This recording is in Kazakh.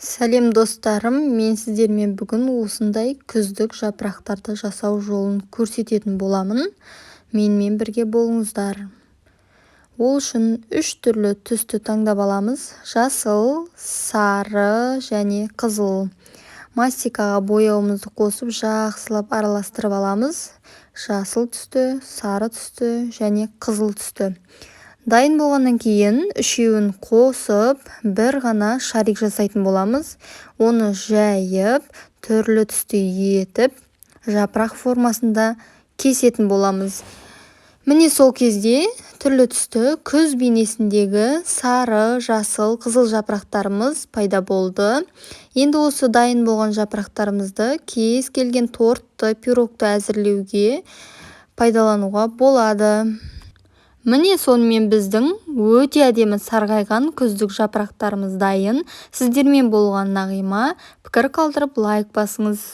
Сәлем, достарым! Мен сіздермен бүгін осындай күздік жапырақтарды жасау жолын көрсететін боламын. Менімен бірге болыңыздар. Ол үшін үш түрлі түсті таңдап аламыз: жасыл, сары және қызыл. Мастикаға бояуымызды қосып, жақсылап араластырып аламыз. Жасыл түсті, сары түсті және қызыл түсті дайын болғаннан кейін, үшеуін қосып, бір ғана шарик жасайтын боламыз. Оны жайып, түрлі түсті етіп, жапырақ формасында кесетін боламыз. Міне, сол кезде түрлі түсті күз бейнесіндегі сары, жасыл, қызыл жапырақтарымыз пайда болды. Енді осы дайын болған жапырақтарымызды кез келген тортты, пирогты әзірлеуге пайдалануға болады. Міне, сонымен біздің өте әдемі сарғайған күздік жапырақтарымыз дайын. Сіздермен болған Нағима. Пікір қалдырып, лайк басыңыз.